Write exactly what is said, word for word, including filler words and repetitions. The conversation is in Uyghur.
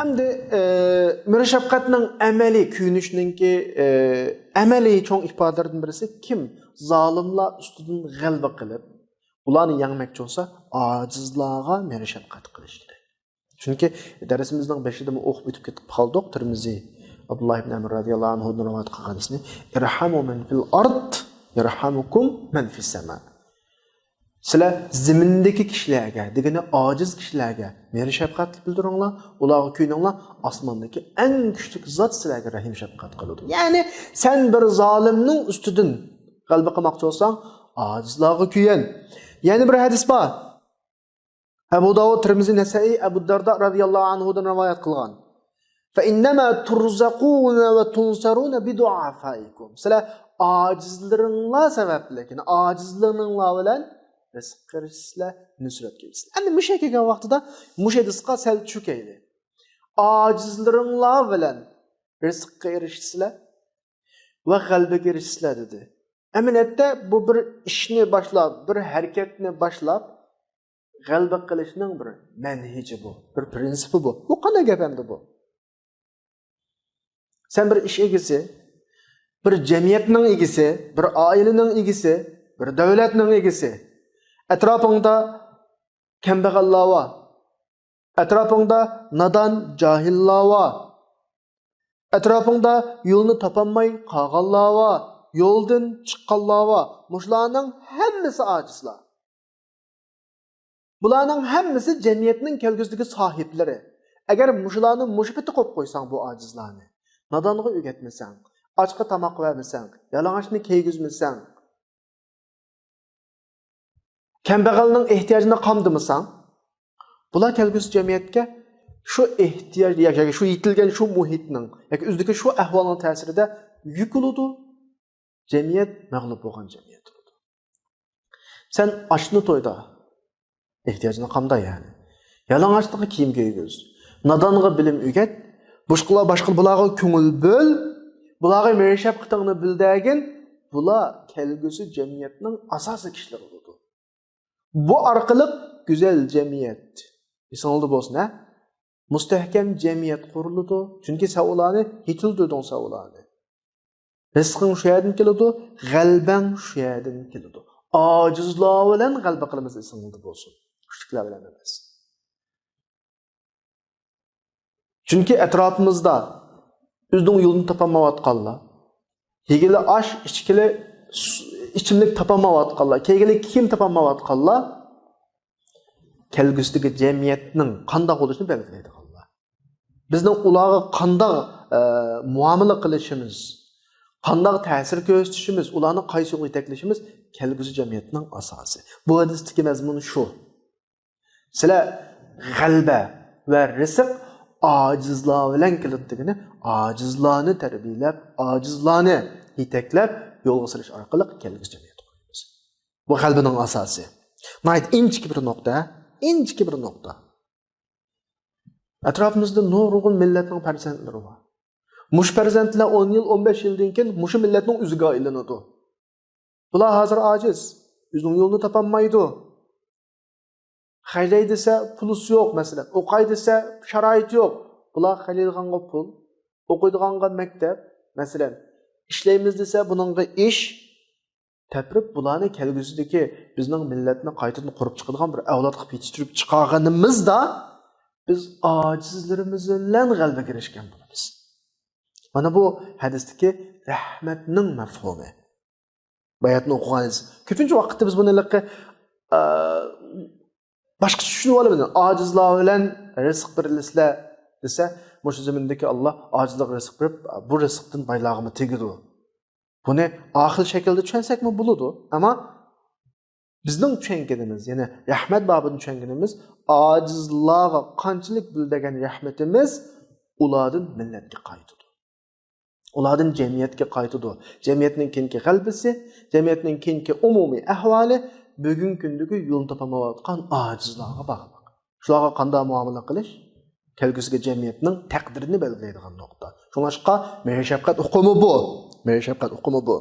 ئەمدى، ئە، مېھرى شەپقەتنىڭ ئەمەلىي كۆيۈنۈشنىڭكى، ئە، ئەمەلىي چوڭ ئىپادىلىرىدىن بىرسى كىم؟ زالىملار ئۈستىدىن غەلىبە قىلىپ، ئۇلارنى يەڭمەكچى بولسا، ئاجىزلارغا مېھرى شەپقەت قىلىش كېرەك. چۈنكى دەرسىمىزنىڭ بېشىدىمۇ ئوقۇپ ئۆتۈپ كېتىپ قالدۇق. تىرمىزى ئابدۇللا ئىبن ئەمر رەزىياللاھۇ ئەنھۇدىن رىۋايەت قىلغان ھەدىسنى، «ئىرھەمۇ مەن فىل ئارد، يەرھەمۇكۇم مەن فىس سەما.» سىلەر زېمىندىكى كىشىلەرگە، دېگىنى ئاجىز كىشىلەرگە مېھرى شەپقەت بىلدۈرۈڭلار، ئۇلارغا كۆيۈنۈڭلار، ئاسماندىكى ئەڭ كۈچلۈك زات سىلەرگە رەھىم شەپقەت قىلىدۇ. يەنى سەن بىر زالىمنىڭ ئۈستىدىن غەلىبە قىلماقچى بولساڭ، ئاجىزلارغا كۆيۈن. يەنە بىر ھەدىس بار. ئەبۇ داۋۇد، تىرمىزى، نەسەئىي، ئەبۇ دەردا رەزىياللاھۇ ئەنھۇدىن رىۋايەت قىلغان. فَإِنَّمَا تُرْزَقُونَ وَتُنْصَرُونَ بِضُعَفَائِكُمْ. سىلەر ئاجىزلىرىڭلار سەۋەبلىك، يەنى ئاجىزلىرىڭلار بىلەن رىزىققا ئېرىشىسىلەر، نۇسرەتكە ئېرىشىسىلەر. ئەمدى مۇشۇ كەلگەن ۋاقتىدا مۇشۇ ھەدىسقا سەل چۈشەيلى. ئاجىزلىرىڭلار بىلەن رىزىققا ئېرىشىسىلەر ۋە غەلىبىگە ئېرىشىسىلەر دېدى. ئەمەلىيەتتە بۇ بىر ئىشنى باشلاپ، بىر ھەرىكەتنى باشلاپ، غەلىبە قىلىشنىڭ بىر مەنھىجى بۇ، بىر پىرىنسىپى بۇ. بۇ قانداق گەپ ئەمدى بۇ؟ سەن بىر ئىش ئىگىسى، بىر جەمئىيەتنىڭ ئىگىسى، بىر ئائىلىنىڭ ئىگىسى، بىر دۆلەتنىڭ ئىگىسى. ئەتراپىڭدا كەمبەغەللەر بار. ئەتراپىڭدا نادان، جاھىللار بار. ئەتراپىڭدا يولنى تاپالماي قالغانلار بار. يولدىن چىققانلار بار. مۇشۇلارنىڭ ھەممىسى ئاجىزلار. بۇلارنىڭ ھەممىسى جەمئىيەتنىڭ كەلگۈسىدىكى ساھىبلىرى. ئەگەر مۇشۇلارنى مۇشۇ پېتى قويۇپ قويساڭ، بۇ ئاجىزلارنى، نادانغا ئۆگەتمىسەڭ، ئاچقا تاماق بەرمىسەڭ، يالىڭاچنى كىيگۈزمىسەڭ، كەمبەغەلنىڭ ئېھتىياجىنى قامدىمىساڭ، بۇلار كەلگۈسى جەمئىيەتكە شۇ ئېھتىياج ياكى شۇ يېتىلگەن شۇ مۇھىتنىڭ ياكى ئۆزىدىكى شۇ ئەھۋالنىڭ تەسىرىدە يۈك بولىدۇ. جەمئىيەت مەغلۇپ بولغان جەمئىيەت بولىدۇ. سەن ئاشنى تويدا، ئېھتىياجنى قامدا يەنى. يالىڭاچلىققا كىيىم كىيگۈز. نادانغا بىلىم ئۆگەت. باشقىلار، باشقا بۇلارغا كۆڭۈل بۆل. بۇلارغا مېھىر شەپقىتىڭنى بىلدۈرگىن. بۇلار كەلگۈسى جەمئىيەتنىڭ ئاساسىي كىشىلىرى بولىدۇ. بۇ ئارقىلىق گۈزەل جەمئىيەت، ئېسىڭلاردا بولسۇن، ھە؟ مۇستەھكەم جەمئىيەت قۇرۇلىدۇ. چۈنكى سەن ئۇلارنى يېتىلدۈردۈڭ، سەن ئۇلارنى. رىزقىڭ شۇ يەردىن كېلىدۇ، غەلىبەڭ شۇ يەردىن كېلىدۇ. ئاجىزلار بىلەن غەلىبە قىلىمىز، ئېسىڭلاردا بولسۇن. كۈچلۈكلەر بىلەن ئەمەس. چۈنكى ئەتراپىمىزدا ئۆزىنىڭ يولىنى تاپالمايۋاتقانلار، يېگىلى ئاش، ئىچكىلى سۇ، ئىچىملىك تاپالمايۋاتقانلار، كىيگىلى كىيىم تاپالمايۋاتقانلار كەلگۈسىدىكى جەمئىيەتنىڭ قانداق بولۇشىنى بەلگىلەيدىغانلار. بىزنىڭ ئۇلارغا قانداق، ئە، مۇئامىلە قىلىشىمىز، قانداق تەسىر كۆرسىتىشىمىز، ئۇلارنى قايسى يولغا يېتەكلىشىمىز كەلگۈسى جەمئىيەتنىڭ ئاساسى. بۇ ھەدىستىكى مەزمۇن شۇ. سىلەر غەلىبە ۋە رىزىق ئاجىزلار بىلەن كېلىدۇ دېگىنى، ئاجىزلارنى تەربىيەلەپ، ئاجىزلارنى يېتەكلەپ، يولغا سېلىش ئارقىلىق كەلگۈسى جەمئىيەت قۇرىمىز. بۇ غەلىبىنىڭ ئاساسى. ناھايىتى ئىنچىكە بىر نۇقتا، ئىنچىكە بىر نۇقتا. ئەتراپىمىزدا نۇرغۇن مىللەتنىڭ پەرزەنتلىرى بار. مۇشۇ پەرزەنتلەر ئون يىل، ئون بەش يىلدىن كېيىن مۇشۇ مىللەتنىڭ ئۆزىگە ئايلىنىدۇ. بۇلار ھازىر ئاجىز، ئۆزىنىڭ يولىنى تاپالمايدۇ. خەجلەي دېسە، پۇلىسى يوق، مەسىلەن. ئوقاي دېسە، شارائىتى يوق. بۇلار خەجلەيدىغانغا پۇل، ئوقۇيدىغانغا مەكتەپ، مەسىلەن. ئىشلەيمىز دېسە، بۇنىڭغا ئىش تېپىپ، بۇلارنى كەلگۈسىدىكى بىزنىڭ مىللەتنى قايتىدىن قۇرۇپ چىقىدىغان بىر ئەۋلاد قىلىپ يېتىشتۈرۈپ چىقارغىنىمىزدا، بىز ئاجىزلىرىمىز بىلەن غەلىبىگە ئېرىشكەن بولىمىز. مانا بۇ ھەدىستىكى رەھمەتنىڭ مەفھۇمى. باياتنى ئوقۇغان ئىدىڭىز. كۆپىنچە ۋاقىتتا بىز بۇنى ھېلىقى، ئە، باشقىچە چۈشىنىۋالىمىز. ئاجىزلار بىلەن رىزىق بېرىلسىلەر دېسە، مۇشۇ زېمىندىكى ئاللا ئاجىزلارغا رىزىق بېرىپ، بۇ رىزىقتىن بايلارغىمۇ تېگىدۇ. بۇنى ئاخىل شەكىلدە چۈشەنسەكمۇ بولىدۇ. ئەمما بىزنىڭ چۈشەنگىنىمىز، يەنى رەھمەت بابىدىن چۈشەنگىنىمىز، ئاجىزلارغا قانچىلىك بىلدۈرگەن رەھمىتىمىز ئۇلاردىن مىللەتكە قايتىدۇ. ئۇلاردىن جەمئىيەتكە قايتىدۇ. جەمئىيەتنىڭ كېيىنكى غەلىبىسى، جەمئىيەتنىڭ كېيىنكى ئومۇمىي ئەھۋالى، بۈگۈنكى كۈندىكى يولىنى تاپالمايۋاتقان ئاجىزلارغا باغلىق. شۇلارغا قانداق مۇئامىلە قىلىش، كەلگۈسىدىكى جەمئىيەتنىڭ تەقدىرىنى بەلگىلەيدىغان نۇقتا. شۇڭلاشقا مېھىر شەپقەت ئۇقۇمى بۇ. مېھىر شەپقەت ئۇقۇمى بۇ.